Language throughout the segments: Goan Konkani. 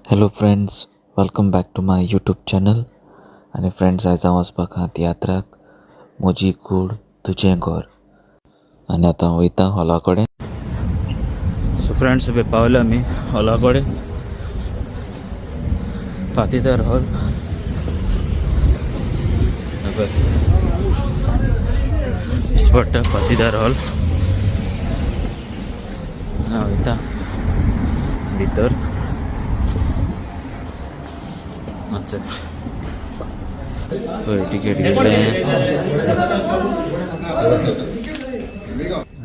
Hello friends, welcome back to my YouTube channel. आनी फ्रेंड्स, आयज हांव वचपाक आहा तियात्राक म्हजी कूड तुजें घर. आनी आतां हांव वयता हॉला कडेन. सो फ्रेंड्स, पळय पावले आमी हॉला कडेन, फातीदार हॉल. पळय दिश्टी पडटा फातीदार हॉल. हांव वयता भितर. अच्छा, पळय टिकेट घेतलें,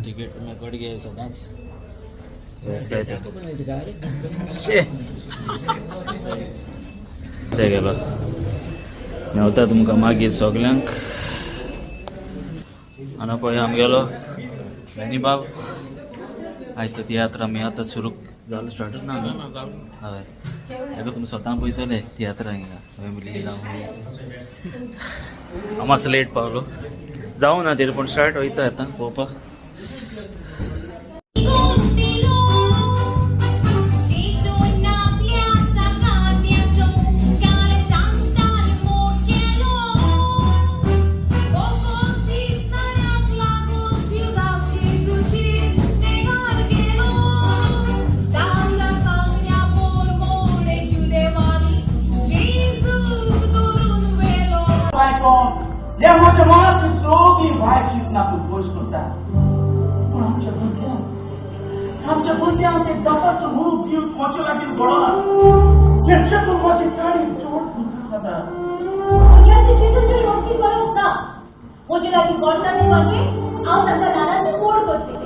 टिकेट कट घे सदांच. ते गेलो, मेवता तुमकां मागीर सगल्यांक. आनी पळय आमगेलो बेनी बाब. आयचो तियात्र आमी आतां सुरू जालो, स्टार्टच ना न्हू? हय, हेका तुमी स्वता पळयतले तियात्र हिंगा. हांवें हांव मातसो लेट पावलो, जावं ना तरी पूण स्टार्ट वयता आतां पळोवपाक. आमच्या भुरग्यांक ते दफाचो रूप दिवन म्हजे लागीं घडना. जेचे म्हजी काणी चड जाता. ना, म्हजे लागीं करता ती, मागीर हांव ताका दारांत गोड करतलें.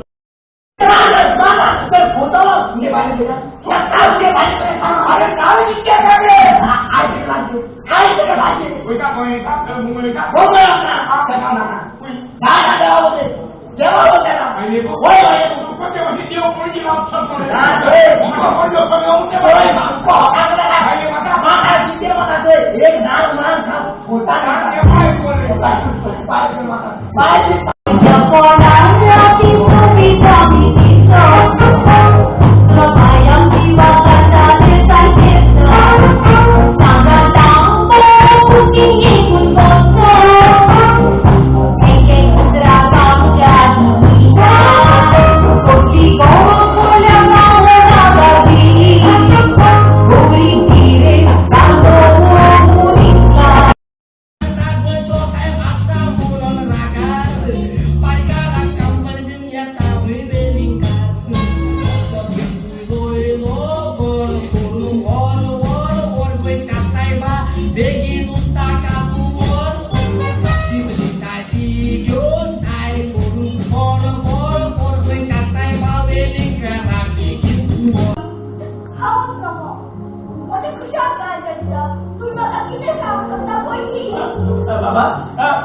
बाबा,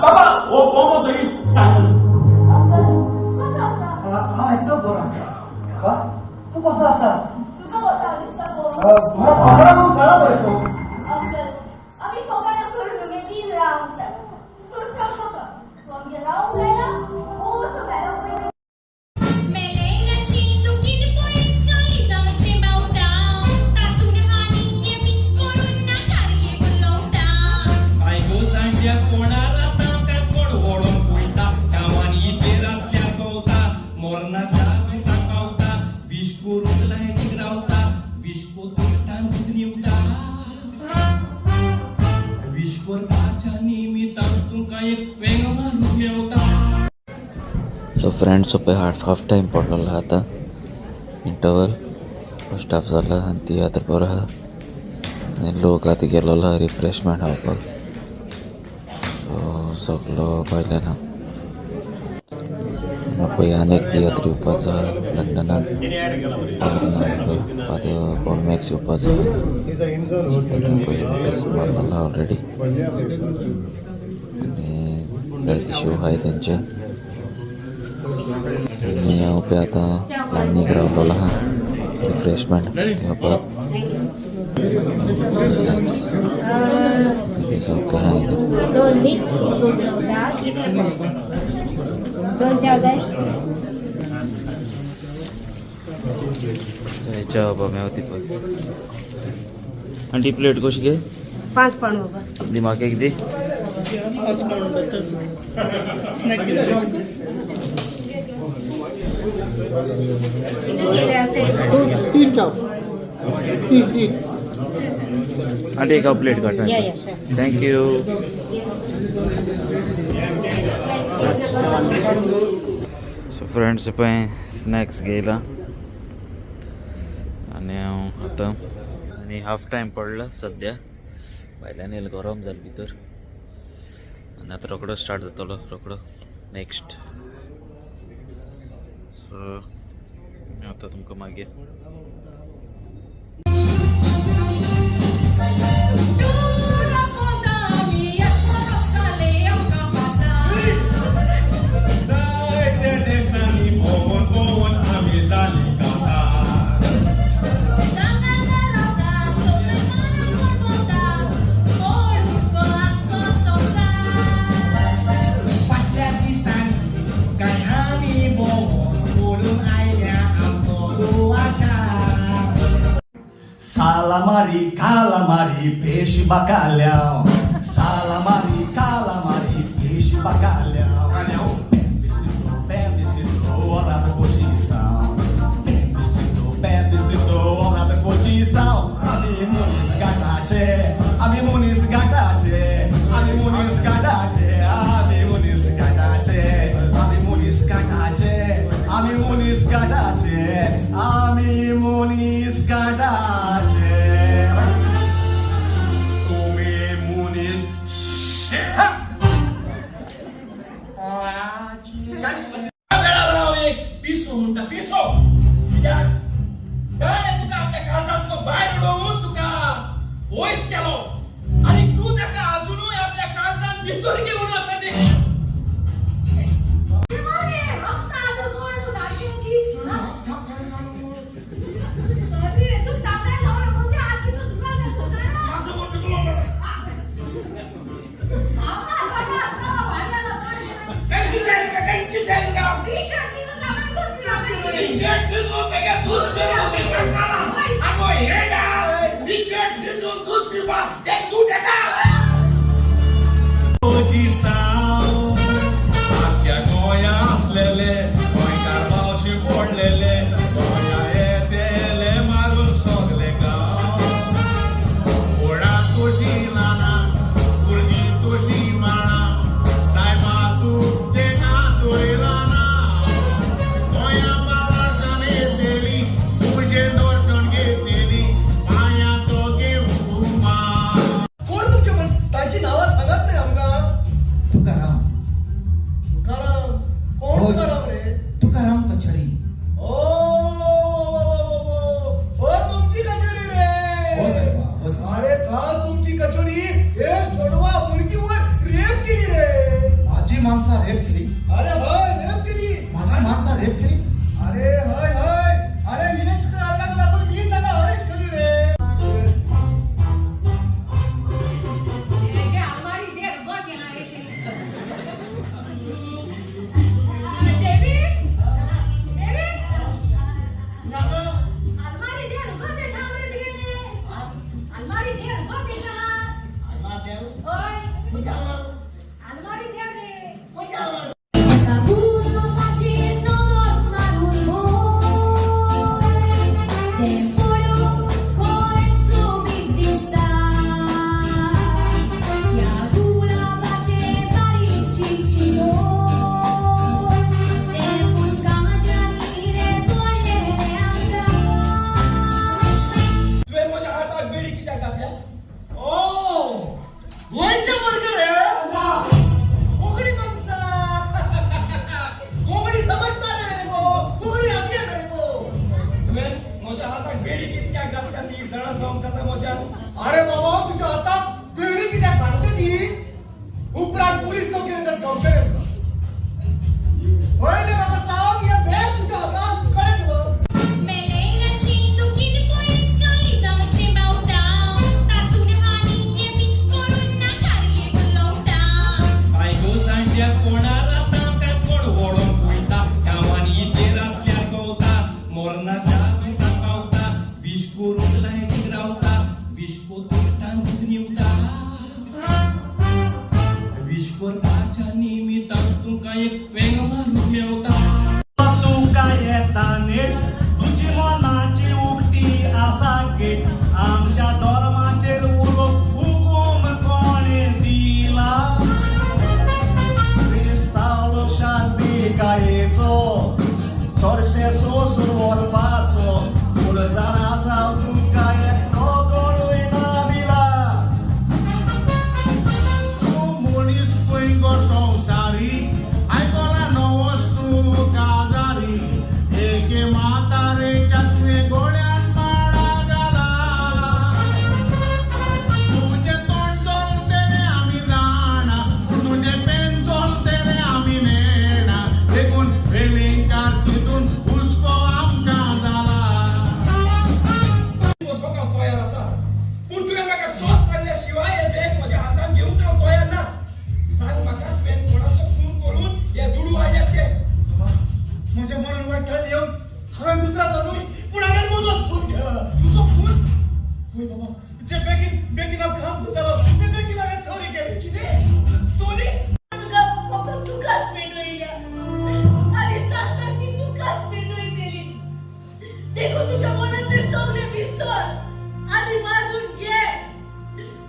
बाबा, हो कोमो तरी सांग. हांव एकदम बरो आसा. बाबा, तूं कसो आसा? बरो बरो बरो तूं. सो फ्रेंड्स, पळय हाफ हाफ टायम पडलेलो आहा आतां, इंटरवल. फर्स्ट हाफ जाला आनी तियात्र बरो आहा आनी लोक आतां गेलोलो आहा रिफ्रेशमेंट खावपाक. सो सगलो भायल्यान आहा. पळय आनी एक तियात्र येवपाचो आहा लंडनाक, फादर पॉल मॅक्स येवपाचो आहा. तेणें पळय नोटीस मारलेलो ऑलरेडी आनी जायते शो आहाय तेंचे. आनी हांव पळय आतां लायनीक रावलेलो आहा रिफ्रेशमेंट घेवपाक, स्नॅक्स ते सगळें आहा हिंगा. दोन न्ही, दोन चार जाय. च्या बाबा मेवती पळय. आनी प्लेट कशी गे? 5 पाउंड होगा। दी म्हाका एक दी। 5 पाउंड। तीन चाव, तीन तीन। आंटी, एक प्लेट काडटा। या sir. Thank you. So friends, पळय स्नॅक्स घेयला आनी हांव आतां आनी हाफ टायम पडला सद्या। भायल्यान येयला, गरम जालें भितर आनी आतां रोकडो स्टार्ट जातलो रोकडो नेक्स्ट। सो आतां तुमकां मागीर। जायते देसांनी भोंवन भोंवन आमी जालीं कासार। फाटल्या दिसांनी काय आमी भोंवोन पडून आयल्या आमचो गोवा शार। सालामारी कालामारी पेश bacalhau, salamari calamari peixe bacalhau, bem vestido, bem vestido, honrada posição, bem vestido, bem vestido, honrada posição। আমি মুনিস কাটাছে, আমি মুনিস কাটাছে, আমি মুনিস কাটাছে, আমি মুনিস কাটাছে, আমি মুনিস কাটাছে, আমি মুনিস কাটাছে, আমি মুনিস কাটাছে। তুমি মুনিস। वेळार हांव एक पिसो म्हणटा, पिसो। कित्याक ताणें तुका आपल्या काळजांतलो भायर उडोवन तुका वयस केलो आनी तूं ताका अजुनूय आपल्या काळजांत भितर घेवन आसा ते। Posição। आख्या गोंया आसलेले गोंयकार पावशी पडलेले, गोंया येतेले मारून सगले गांव। घोडा तुजी ल्हाना, भुरगीं तुजी माणा, सायबा तुजें नाचयलाना। गोंया बावळटान येतेली, तुजें दर्शन घेतेली, पांयांचो घेवन मान। कोण तुमचे माणसं? तांची नावां सांगात नाही आमकां। तुकाराम। तुकाराम कोण? होय. तुकाराम रे? तुकाराम कचरी। ओ ओ ओ, तुमची कचोरी रे? हो साहेबा, हो साहेब। अरे, काल तुमची कचोरी हे चोडवा मुलगीवर रेप केली रे। माझी माणसा रेप केली? अरे हय, रेप केली। माझी माणसा रेप केली? अरे हय हय, अरे हेच कारणाक लागून मी ताका अरेस्ट केली रे। तुवें म्हज्या हाताक बेडी कित्याक घातल्या? ओ, गोंयचे बर्गर रे। कोंकणी माणसा, कोंकणी समजता रे मेरे को, कोंकणी आती है मेरे को। तुवें म्हज्या हाताक बेडी कित्याक घातल्या ती जाणा जावंक जाता म्हज्यान? अरे बाबा, तुझ्या हातात बेडी कित्याक घातली ती उपरांत पुलीस चौकीर गावचे। पयले म्हाका सांग, हे बॅग तुझ्या हातात कळ्ळें तुका? काय गो सांज्या कोणा रातां काय कोण वळोंक वयता, गांवांनी इतेर आसल्यार गवता, मोरनाच्या दिसा पावता, विश करूंक लायनीक रावता, विश कोत्ता। स्वर्गाच्या निमित्तान तुमकां एक वेंग मारूंक मेवता. तुका येता नेट, तुजी मनाची उक्ती आसा गेट. आमच्या धर्माचेर उलोवंक हुकूम कोणें दिला? क्रिस्तांव लोक शांतिकायेचो चडशे सोसून व्हरपाचो, पूण जाणा जाव तुका एकटो कोणूय ना दिला. तूं मनीस खंय गो संवसारी, आयकला नवोच तूं काजारी. एके म्हातारेच्या तुवें गोळ्यान माळा घाला. तुजें तोंड चलतलें आमी जाणा, पूण तुजें पेन चलतलें आमी नेणा. देखून वेलिंगकार तितून हुस्को आमकां जाला. बसोवंक हांव तयार आसा, पूण तुवें म्हाका सत सांगल्या शिवाय हे बॅग म्हज्या हातान घेवंक हांव तयार ना. सांग म्हाका, तुवें कोणाचो खून करून हे दुडू हाडल्यात ते? म्हज्या मनान वायट ठाण येवन हांवें दुसऱ्याचो न्हय, पूण हांवें म्हजोच खून केला. तुजो खून? हय बाबा, जे बेगीन बेगीन हांव काम करतालो ते बेगीन हांवें चोरी केली. कितें, चोरी? तुका फकत तुकाच पेटवयल्या आनी सांगता ती तुकाच पेटवयतली. देखून तुज्या मनांतले सगळे विसर आनी मागून घे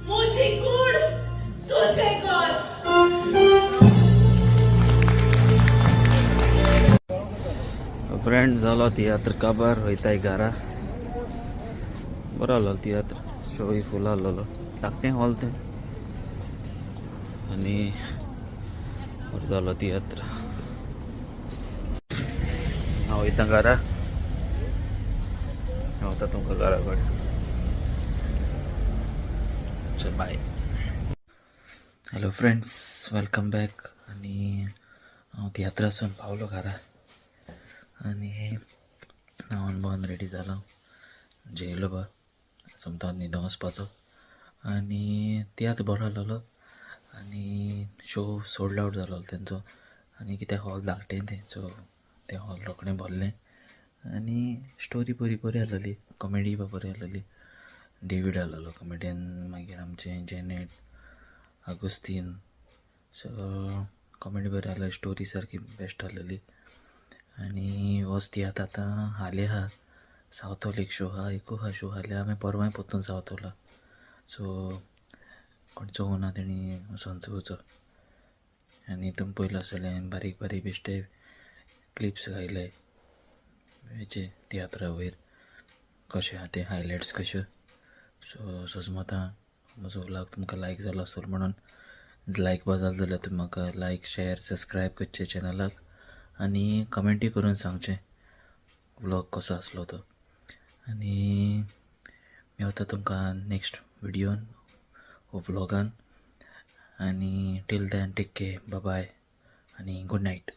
म्हजी कूड तुजें घर. फ्रेंड, जालो तियात्र काबार, वयताय घरा. बरो आहलो तियात्र, शोय फूल आहलोलो, धाकटें हॉल तें आनी बरो जालो तियात्र. हांव वयता घरा, वता तुमकां घरा कडेन. चल, bye. Hello friends, welcome back. आनी हांव तियात्रासून पावलो घरा आनी न्हांवन बावन रेडी जालो, जेयलो बा, सोमतो न्हिदोंक वचपाचो. आनी तियात्र बरो आहलोलो आनी शो सोल्ड आवट जालोलो तेंचो. आनी कित्याक हॉल धाकटें तें, सो तें हॉल रोखडें भरलें. आनी स्टोरी बरी बरी आहलोली, कॉमेडी बी बरी आहलोली. डेवीड आहलोलो कॉमेडियन, मागीर आमचें जेनेट आगुस्तीन. सो कॉमेडी बरी आहलोली, स्टोरी सारकी बेस्ट आहलोली. आनी होच तियात्र आतां हालीं आहा सावथॉल एक शो आहा, एकू आहा शो हाल्यां. आमी परवांय परतून सावथॉला. सो कोण चोवना तेणी वचोन चोवचो. आनी तुमी पयलो आसतलें, हांवें बारीक बारीक बेश्टे क्लिप्स घायले हेचे तियात्रा वयर कशें आहा तें, हायलायट्स कश्यो. सो सजमता म्हजो व्लॉग तुमकां लायक जालो आसतलो म्हणून. लायक बा जालो जाल्यार तुमी म्हाका लायक, शेर, सबस्क्रायब करचें चॅनलाक आनी कमेंटूय करून सांगचें व्लॉग कसो आसलो तो. आनी मेवता तुमकां नेक्स्ट विडियोन वो व्लॉगान. आनी till then, take care, bye आनी गूड नायट.